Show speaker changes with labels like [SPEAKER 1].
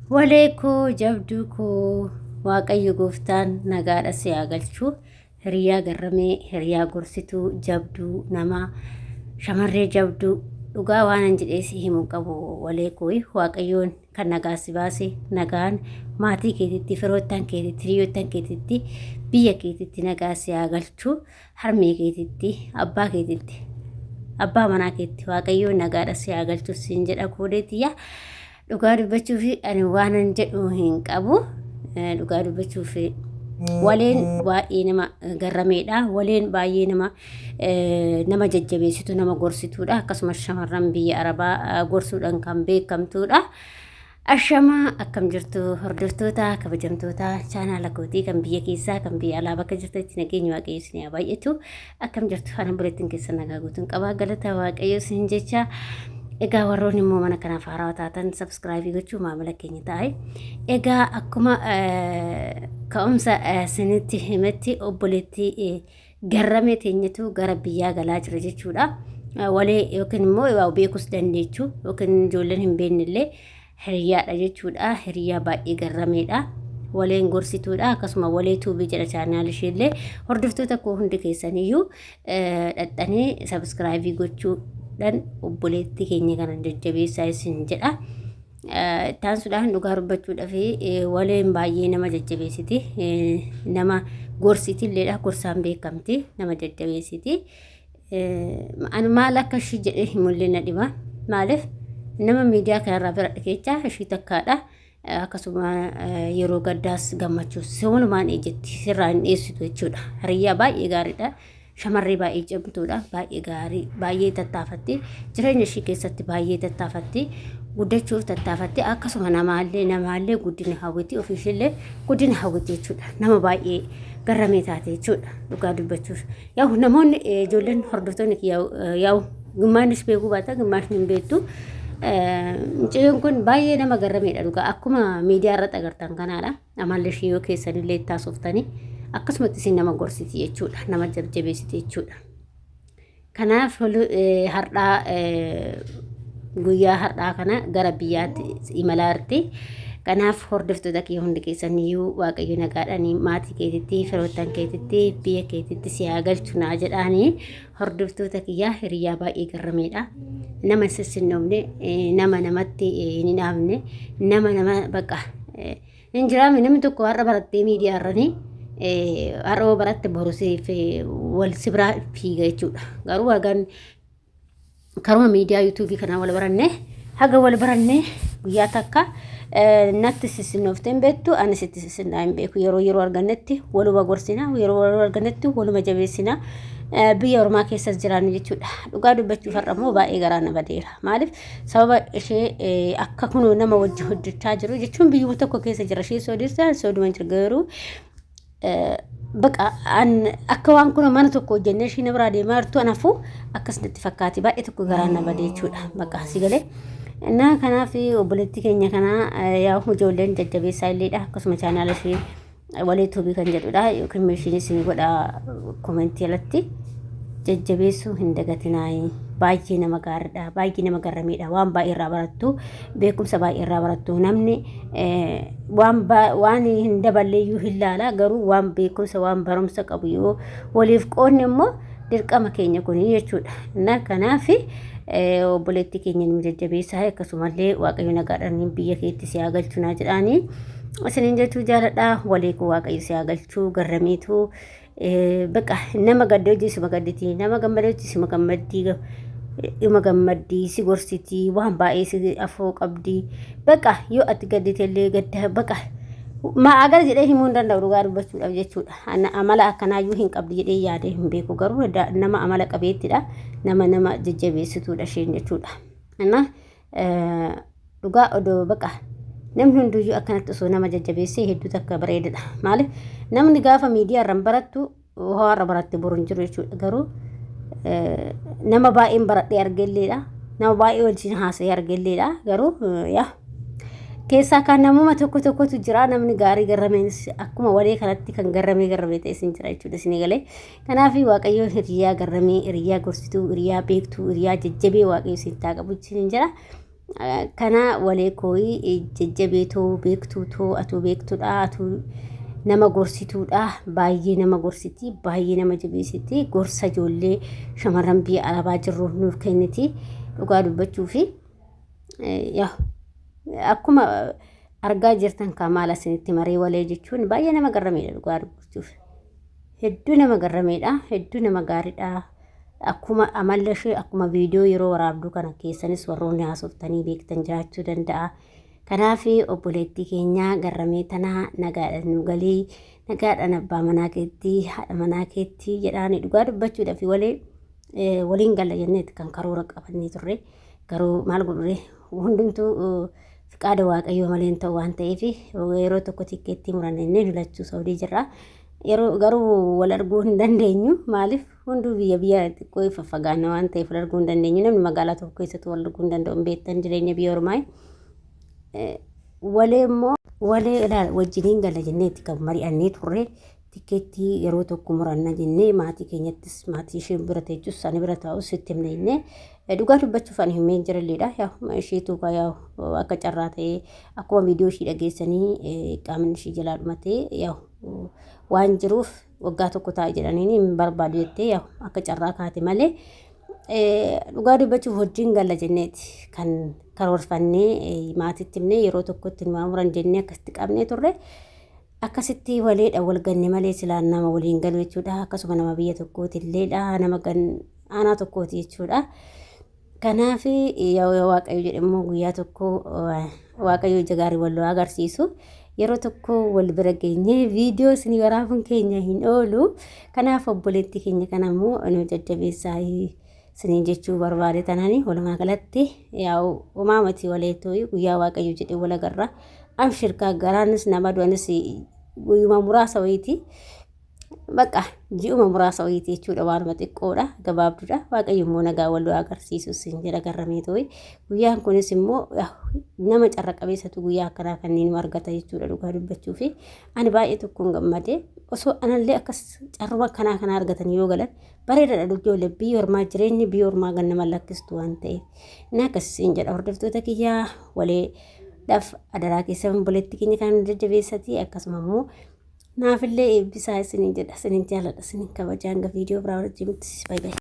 [SPEAKER 1] Walee koo jabduu koo Waaqayyo gooftaan nagaadha si haa galchu. Hiriyaa garramee, hiriyaa gorsituu, jabduu nama, shamarree jabduu dhugaa waanan jedhee si himu qabu walee koo Waaqayyoon kan nagaa si baase nagaan maatii keetitti, firoottan keetitti, hiriyoottan keetitti, biyya keetitti nagaa si haa galchu. Harmee keetitti, abbaa keetitti, abbaa manaa keetti Waaqayyoon nagaadha si haa galchu siin jedha koodee tiyya. Dhugaa dubbachuuf ani waanan jedhu hin qabu. Dhugaa dubbachuuf waleen baay'ee nama garrameedha. Waleen baay'ee nama nama jajjabeessitu nama gorsituudha. Akkasumas shamarran biyya Arabaa gorsuudhaan kan beekamtuudha. Ashamaa akkam jirtu hordoftoota kabajamtoota chaanaala kootii kan biyya keessaa kan biyya alaa bakka jirtanitti nageenyi waaqayyo isin haa baay'atu. Akkam jirtu ana bulettiin keessa nagaa guutuun qabaa galata waaqayyo isin jecha. Egaa warroonni immoo mana kanaaf haarawaa taatan sabskraayibii gochuu maamila keenya ta'e. Egaa akkuma ka'umsa isinitti himetti obboleettii garramee teenyatu gara biyyaa galaa jira jechuudha. Walee yookiin immoo waa beekus dandeechu yookiin ijoolleen hin beekne illee hiriyaadha jechuudha. Hiriyaa baay'ee garrameedha. Waleen gorsituudha. Akkasuma walee tuubii jedha chaanaal isheellee hordoftoota koo hundi keessaniyyuu dhaxxanii sabiskiraayibii gochuudhaan obboleettii keenya kana jajjabeessaa isin jedha. Ittaansuudhaan dhugaa dubbachuudhaaf waleen baay'ee nama jajjabeessiti. Nama gorsiti illeedha. Gorsaan beekamti. Nama jajjabeessiti. Ani maal akka ishii jedhee himullee na dhiba. Maaliif nama miidiyaa kanarraa bira keechaa ishii takkaadha. Akkasuma yeroo gaddaas gammachuus walumaan ejjetti sirraa hin dheessitu jechuudha. Hiriyyaa baay'ee gaariidha. Shamarree baay'ee cimtuudha. Baay'ee gaarii, baay'ee tattaafatti. Jireenya ishii keessatti baay'ee tattaafatti. Guddachuuf tattaafatti. Akkasuma namaallee namaallee guddina hawwiti. Ofiishiillee guddina hawwiti jechuudha. Nama baay'ee garramee taate jechuudha. Dhugaa dubbachuuf. Yaa'u namoonni ijoolleen hordoftoonni kiyya yaa'u gimmaannis beekuu baata gimmaanni hin beektu. Mucayyoon kun baay'ee nama garrameedha dhugaa. Akkuma miidiyaa irratti agartan kanaadha. Amalli ishii yoo keessanillee itti haasoftanii akkasumatti isin nama gorsiti jechuudha. Nama jajjabeessiti jechuudha. Kanaaf har'aa guyyaa har'aa kana gara biyyaatti imalaa jirti. Kanaaf hordoftoota kiyya hundi keessaniyyuu Waaqayyo nagaadhaan maatii keetitti, firoottan keetitti, biyya keetitti si haa galchu naa jedhaanii hordoftoota kiyyaa hiriyaa baay'ee garrameedha. Nama hin sissinnoofne, nama namatti hin hinaafne, nama nama bakka hin jiraame namni tokko har'a barattee miidiyaa irranii har'a yoo baratte boru siif wal si biraa fiiga jechuudha. Garuu hagan karuma miidiyaa yuutuubii kanaa wal baranne haga wal baranne guyyaa takka natti sissinooftee hin beektu ani sitti sissinnaa hin beeku yeroo yeroo argannetti waluma gorsina yeroo yeroo argannetti waluma jabeessina biyya ormaa keessas jiraannu jechuudha. Dhugaa dubbachuuf har'a immoo baay'ee garaa na badeera. Maaliif sababa ishee akka kunoo nama wajji hojjechaa jiru jechuun biyyuma tokko keessa jira ishee soodista sooduma jira garuu baqa an akka waan kun mana tokko hojjennee ishii na biraa deemaa jirtu anaafuu akkas natti fakkaate baay'ee tokko garaan na bade jechuudha baqa si galee. Innaa kanaaf obboleettii keenya kana yaa ijoolleen jajjabeessaa illeedha akkasuma chaanaala ishee walee tuubii kan jedhudha yookiin meeshiin isin godha komentii alatti jajjabeessuu hin dagatinaayi baay'ee nama gaariidha baay'ee nama garramiidha waan baay'ee irraa barattu beekumsa baay'ee irraa barattu namni waan waan hin daballeeyyuu hin laala garuu waan beekumsa waan barumsa qabu yoo waliif qoodne immoo dirqama keenya kun jechuudha na kanaaf obboleettii keenya nu jajjabeessaa akkasumallee waaqayyo nagaadhaan biyya keetti si haa galchu naa jedhaanii isiniin jechuu jaaladha walii koo waaqayyo si haa galchu garramiitu baqa nama gadde hojii suma gadditi nama gammade hojii suma gammaddii ima gammaddii si gorsiti waan baay'ee si afoo qabdi baqa yoo ati gadditellee gadda baqa maa agar jedhee himuu hin danda'u dhugaa dubbachuudhaaf jechuudha amala akkanaayyuu hin qabdi jedhee yaadee hin beeku garuu nama amala qabeettidha nama nama jajjabeessituudha isheen jechuudha. Innaa dhugaa odoo baqa namni hunduyyuu akkanatti osoo nama jajjabeessee hedduu takka bareedadha. Maaliif namni gaafa miidiyaa irraan barattu ho'aarra baratte boru hin jiru jechuudha. Garuu nama baay'een baradhee argelleedha. Nama baay'ee wajjin haasa'ee argelleedha. Garuu yaa keessaa kan namuma tokko tokkotu jira namni gaarii garrameenis akkuma walee kanatti kan garramee garramee ta'e isin jira jechuudha isin galee. Kanaaf Waaqayyo hiriyaa garramee, hiriyaa gorsituu, hiriyaa beektuu, hiriyaa jajjabee Waaqayyo isin taa qabu isin jira. Kana walee kooyi jajjabeetoo beektuutoo atuu beektuudha atuu nama gorsituudha baay'ee nama gorsiti baay'ee nama jabeessiti gorsa ijoollee shamarran biyya arabaa jirruuf nuuf kenniti dhugaa dubbachuu fi akkuma argaa jirtan kaa maal asinitti maree walee jechuun baay'ee nama garrameedha dhugaa dubbachuuf. Hedduu nama garrameedha hedduu nama gaariidha. Akkuma amala ishee akkuma viidiyoo yeroo waraabduu kana keessanis warroonni haasoftanii beektan jiraachuu danda'a. Kanaaf obboleettii keenya garramee tanaa nagaadhaan nu galii nagaadhaan abbaa manaa keetti haadha manaa keetti jedhaani dhugaa dubbachuudhaaf walee waliin galla jenneeti kan karoora qabannee turre. Garuu maal godhure hundumtuu fiqaada waaqayyoo malee hin ta'u waan ta'eef yeroo tokko tikkeettii muranne inni nu lachuu Saudii jirra. Yeroo garuu wal arguu hin dandeenyu maaliif hunduu biyya biyya xiqqoo faffagaanna waan ta'eef wal arguu hin dandeenyu namni magaalaa tokko keessatti wal arguu hin danda'u hin beektan jireenya biyya ormaa. Walee immoo walee ilaala wajjiniin gala jenneetti kan mari'annee turre tikkeettii yeroo tokko muranna jennee maatii keenyattis maatii ishee bira teechus ani bira taa'us sitti himna jennee dhugaa dubbachuuf ani himeen jiralleedha. Yaa isheetu yaa akka carraa ta'ee akkuma viidiyoo ishii dhageessanii qaamni ishii jalaa dhumatee yaa waan jiruuf waggaa tokko taa'i jedhaniin hin barbaadu jettee yaa akka carraa kaate malee dhugaa dubbachuuf hojiin galla jenneeti kan karoorfannee maatitti himnee yeroo tokkotti nu muran jennee akkasitti qabnee turre. Akkasitti waleedha wal ganne malee silaan nama waliin galu jechuudha. Akkasuma nama biyya tokkooti illeedha nama aanaa tokkooti jechuudha. Kanaaf yoo Waaqayyo jedhe immoo guyyaa tokko Waaqayyo ija gaarii wal nu agarsiisu. Yeroo tokko wal bira geenyee viidiyoo isin waraabuun keenya hin oolu. Kanaaf obboleettii keenya kana immoo nu jajjabeessaa isiniin jechuu barbaade tanani walumaa galatti yaa'u homaa miti waleetoo guyyaa Waaqayyo jedhe wal agarra. Amshirkaa garaanis nama du'anis guyyuma muraasa wayiiti. Bakka ji'uma muraasa wayiiti jechuudha waanuma xiqqoodha gabaabduudha waaqayyo immoo nagaa wal nu agarsiisu sin jedha garramee ta'e guyyaan kunis immoo nama carra qabeessatu guyyaa akkanaa kanneen argata jechuudha dhugaa dubbachuu fi ani baay'ee tokkoon gammade osoo anallee akkas carruma akkanaa kana argatan yoo galan bareedaadha ijoollee biyya ormaa jireenyi biyya ormaa gan nama lakkistu waan ta'eef inni akkas sin jedha hordoftoota kiyyaa walee dhaaf adaraa keessan obboleettii keenya kan jajjabeessati akkasuma immoo naafillee eebbisaa isiniin jedha isinin jaaladha isinin kabaja hanga viidiyoo biraa wajjin bay bay.